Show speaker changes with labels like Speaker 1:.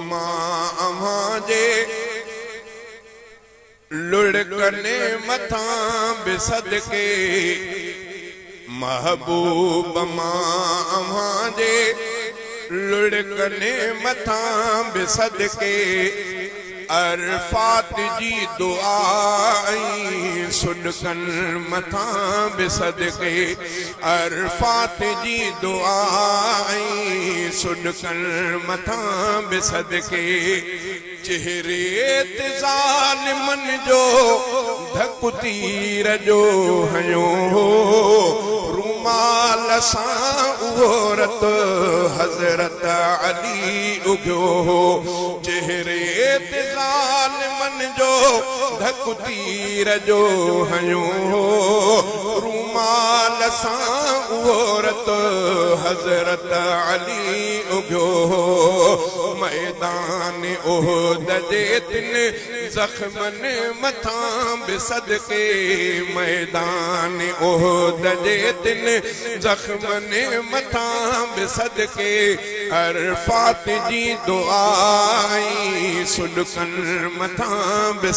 Speaker 1: مان اوهان جي لڙڪن مٿان به صدقي محبوب مان اوهان جي لڙڪن مٿان به صدقي عرفات جي دعا ۽ سڏڪن مٿان به صدقي عرفات جي دعا ۽ سڏڪن مٿان به صدقي چهري تي ظالمن جو ڌڪ تير جو هنيو هو رومال سان اهو رت حضرت علي اگهيو هو چهري تي ظالمن جو ڌڪ تير جو هنيو هو رومال سان اهو رت حضرت علي اگهيو هو ميدان احد جي تن زخمن مٿان به صدقي ميدان احد جي تن زخمن مٿان به صدقي عرفات جي دعا ۽ سڏڪن مٿان به.